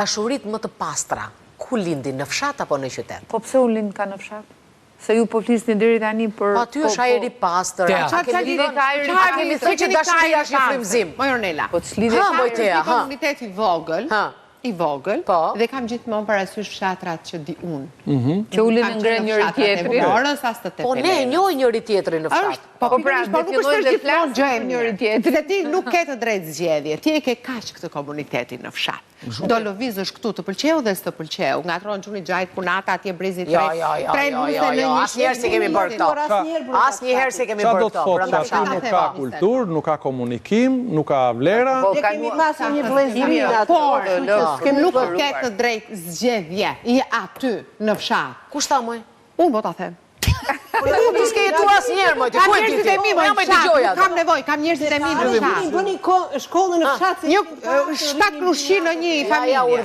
Dashuritë më të pastra, ku lindin, në fshat apo në qytet? Po pse u lind ka në fshat? Se ju po flisni deri tani për Po aty është ajri i pastër, a kemi lidhje ka ajri i a kemi thënë që dashuria është një frymëzim? Moj Ornela. Po ç'lidhje ka? Moj Tea, ha. Komunitet i vogël, i vogël, po. dhe kam gjithmonë parasysh fshatrat që di unë. Mhm. Që ulin e ngrenë njëri tjetrin. Vorës as të Po ne e njohim njëri tjetrin në fshat. Po, po pra, po nuk është dhe gjithmonë gjë e njëri tjetrin. Se ti nuk ke të drejtë zgjedhje, ti e ke kaq këtë komunitetin në fshat. Do lëvizësh këtu të pëlqeu dhe s'të pëlqeu. Ngatërron çuni xhajt kunata atje brezi jo, jo, jo, tre jo, jo, jo, asnjëherë s'i kemi bërë këto. Asnjëherë s'i kemi bërë këto. Ça do të thotë që aty nuk ka kulturë, nuk ka komunikim, nuk ka vlera? Po, ne kemi pasur një vëllezëri në atë Por, nuk ke të drejtë zgjedhje, je aty në fshat. Kush tha moj? Unë po ta them. Po ti s'ke jetuar asnjëherë moj, ti ku e di ti? Kam njerëzit e mi moj në fshat, nuk kam nevojë, kam njerëzit e mi në fshat. Bëni shkollën në fshat se një shtatë krushqi në një familje.